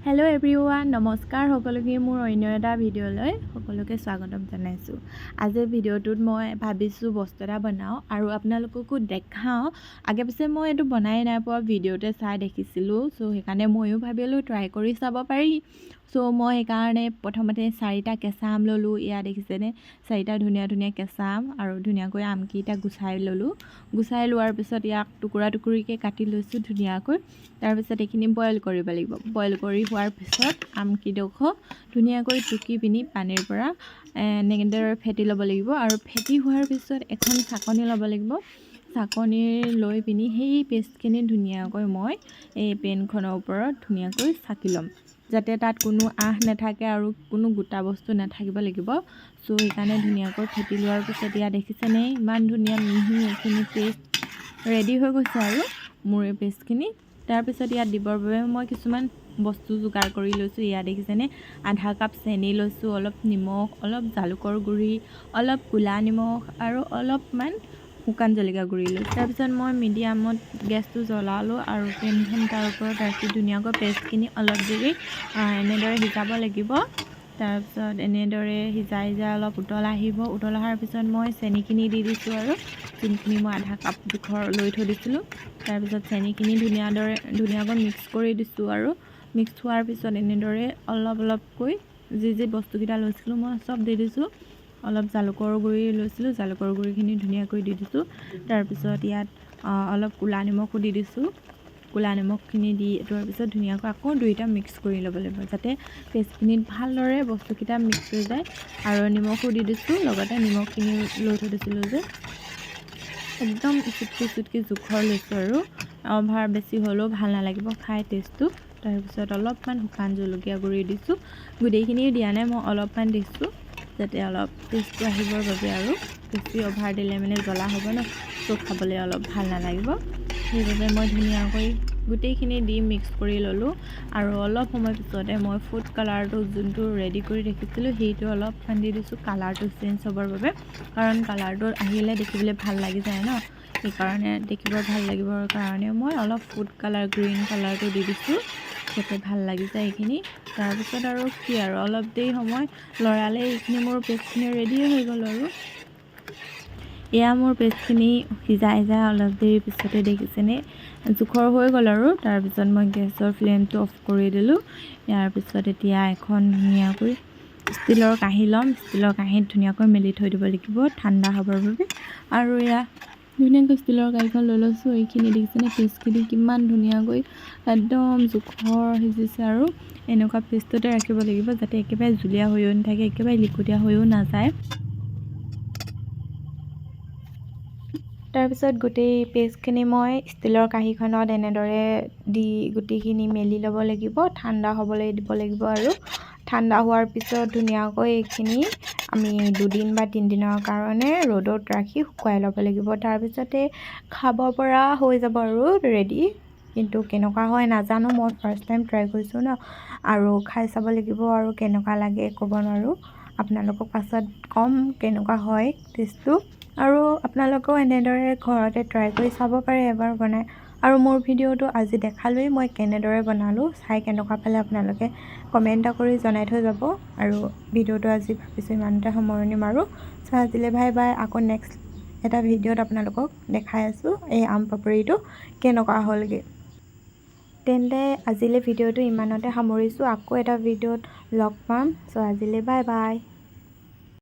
Hello' everyone, নমস্কাৰ সকলোকে। মোৰ অন্য এটা ভিডিঅ'লৈ সকলোকে স্বাগতম জনাইছোঁ। আজিৰ ভিডিঅ'টোত মই ভাবিছোঁ বস্তু এটা বনাওঁ আৰু আপোনালোককো দেখাওঁ। আগে পিছে মই এইটো বনাই নাই পোৱা, ভিডিঅ'তে চাই দেখিছিলোঁ। চ' সেইকাৰণে ময়ো ভাবিলোঁ ট্ৰাই কৰি চাব পাৰি। চ' মই সেইকাৰণে প্ৰথমতে চাৰিটা কেঁচা আম ল'লোঁ। এয়া দেখিছেনে, চাৰিটা ধুনীয়া ধুনীয়া কেঁচা আম আৰু ধুনীয়াকৈ আমকেইটা গুচাই ল'লোঁ। গুচাই লোৱাৰ পিছত ইয়াক টুকুৰা টুকুৰিকৈ কাটি লৈছোঁ ধুনীয়াকৈ। তাৰপিছত এইখিনি বইল কৰিব লাগিব। বইল কৰি হোৱাৰ পিছত আমকেইডোখৰ ধুনীয়াকৈ টুকি পিনি পানীৰ পৰা এনেদৰে ফেটি ল'ব লাগিব আৰু ফেটি হোৱাৰ পিছত এখন চাকনি ল'ব লাগিব। চাকনি লৈ পিনি সেই পেষ্টখিনি ধুনীয়াকৈ মই এই পেনখনৰ ওপৰত ধুনীয়াকৈ চাকি ল'ম, যাতে তাত কোনো আঁহ নাথাকে আৰু কোনো গোটা বস্তু নাথাকিব লাগিব। চ' সেইকাৰণে ধুনীয়াকৈ ফেটি লোৱাৰ পিছত ইয়াত দেখিছেনে, ইমান ধুনীয়া মিহি এইখিনি পেষ্ট ৰেডি হৈ গৈছে আৰু মোৰ এই পেষ্টখিনি। তাৰপিছত ইয়াত দিবৰ বাবে মই কিছুমান বস্তু যোগাৰ কৰি লৈছোঁ। ইয়াত দেখিছেনে, আধা কাপ চেনি লৈছোঁ, অলপ নিমখ, অলপ জালুকৰ গুড়ি, অলপ ক'লা নিমখ আৰু অলপমান শুকান জলকীয়া গুড়ি লৈছোঁ। তাৰপিছত মই মিডিয়ামত গেছটো জ্বলালোঁ আৰু পেনখন তাৰ ওপৰত ৰাখি ধুনীয়াকৈ পেষ্টখিনি অলপ দেৰি এনেদৰে সিজাব লাগিব। তাৰপিছত এনেদৰে সিজাই সিজাই অলপ উতল আহিব। উতল অহাৰ পিছত মই চেনিখিনি দি দিছোঁ আৰু যোনখিনি মই আধা কাপ জোখৰ লৈ থৈ দিছিলোঁ। তাৰপিছত চেনিখিনি ধুনীয়াকৈ মিক্স কৰি দিছোঁ আৰু মিক্স হোৱাৰ পিছত এনেদৰে অলপ অলপকৈ যি যি বস্তুকেইটা লৈছিলোঁ, মই চব দি দিছোঁ। অলপ জালুকৰ গুড়ি লৈছিলোঁ, জালুকৰ গুড়িখিনি ধুনীয়াকৈ দি দিছোঁ। তাৰপিছত ইয়াত অলপ ক'লা নিমখো দি দিছোঁ। ক'লা নিমখখিনি দি লোৱাৰ পিছত ধুনীয়াকৈ আকৌ দুয়োটা মিক্স কৰি ল'ব লাগিব, যাতে পেষ্টখিনিত ভালদৰে বস্তুকেইটা মিক্স হৈ যায়। আৰু নিমখো দি দিছোঁ লগতে, নিমখখিনি লৈ থৈ দিছিলোঁ যে। একদম ইচুটকি ইচুটকি জোখৰ লৈছোঁ আৰু অভাৰ বেছি হ'লেও ভাল নালাগিব খাই টেষ্টটো। তাৰপিছত অলপমান শুকান জলকীয়া গুড়ি দিছোঁ। গোটেইখিনিও দিয়া নাই, মই অলপমান দিছোঁ, যাতে অলপ টেষ্টটো আহিবৰ বাবে। আৰু বেছি অভাৰ দিলে মানে জ্বলা হ'ব ন, ত' খাবলৈ অলপ ভাল নালাগিব। সেইবাবে মই ধুনীয়াকৈ গোটেইখিনি দি মিক্স কৰি ল'লোঁ আৰু অলপ সময় পিছতে মই ফুড কালাৰটো যোনটো ৰেডি কৰি ৰাখিছিলোঁ, সেইটো অলপমান দি দিছোঁ কালাৰটো চেঞ্জ হ'বৰ বাবে। কাৰণ কালাৰটো আহিলে দেখিবলৈ ভাল লাগি যায় ন, সেইকাৰণে দেখিব ভাল লাগিবৰ কাৰণে মই অলপ ফুড কালাৰ গ্ৰীণ কালাৰটো দি দিছোঁ, যাতে ভাল লাগি যায় এইখিনি। তাৰপিছত আৰু কি আৰু, অলপ দেৰি সময় লৰালে এইখিনি মোৰ পেষ্টখিনি ৰেডি হৈ গ'ল। আৰু এয়া মোৰ পেষ্টখিনি সিজাই সিজাই অলপ দেৰি পিছতে দেখিছেনে, জোখৰ হৈ গ'ল। আৰু তাৰপিছত মই গেছৰ ফ্লেমটো অফ কৰি দিলোঁ। ইয়াৰ পিছত এতিয়া এখন ধুনীয়াকৈ ষ্টীলৰ কাঁহী ল'ম। ষ্টীলৰ কাঁহীত ধুনীয়াকৈ মেলি থৈ দিব লাগিব ঠাণ্ডা হ'বৰ বাবে। আৰু এয়া ধুনীয়াকৈ ষ্টীলৰ কাঁহীখন লৈ লৈছোঁ। এইখিনি দেখিছেনে, পেষ্টখিনি কিমান ধুনীয়াকৈ একদম জোখৰ সিজিছে। আৰু এনেকুৱা পেষ্টতে ৰাখিব লাগিব, যাতে একেবাৰে জুলীয়া হৈও নাথাকে, একেবাৰে লিকটীয়া হৈও নাযায়। তাৰপিছত গোটেই পেষ্টখিনি মই ষ্টীলৰ কাঁহীখনত এনেদৰে দি গোটেইখিনি মেলি ল'ব লাগিব, ঠাণ্ডা হ'বলৈ দিব লাগিব। আৰু ঠাণ্ডা হোৱাৰ পিছত ধুনীয়াকৈ এইখিনি আমি 2 দিন বা 3 দিনৰ কাৰণে ৰ'দত ৰাখি শুকুৱাই ল'ব লাগিব। তাৰপিছতে খাব পৰা হৈ যাব আৰু ৰেডি। কিন্তু কেনেকুৱা হয় নাজানো, মই ফাৰ্ষ্ট টাইম ট্ৰাই কৰিছোঁ ন, আৰু খাই চাব লাগিব আৰু কেনেকুৱা লাগে ক'ব নোৱাৰোঁ। আপোনালোকক পাছত ক'ম কেনেকুৱা হয় টেষ্টটো। আৰু আপোনালোকেও এনেদৰে ঘৰতে ট্ৰাই কৰি চাব পাৰে এবাৰ বনাই। আৰু মোৰ ভিডিঅ'টো আজি দেখালোৱেই মই কেনেদৰে বনালোঁ। চাই কেনেকুৱা পালে আপোনালোকে কমেণ্ট এটা কৰি জনাই থৈ যাব। আৰু ভিডিঅ'টো আজি ভাবিছোঁ ইমানতে সামৰণি মাৰোঁ। চ' আজিলৈ বাই বাই। আকৌ নেক্সট এটা ভিডিঅ'ত আপোনালোকক দেখাই আছোঁ এই আম পাপৰিটো কেনেকুৱা হ'লগৈ। তেন্তে আজিলৈ ভিডিঅ'টো ইমানতে সামৰিছোঁ। আকৌ এটা ভিডিঅ'ত লগ পাম। চ' আজিলৈ বাই বাই।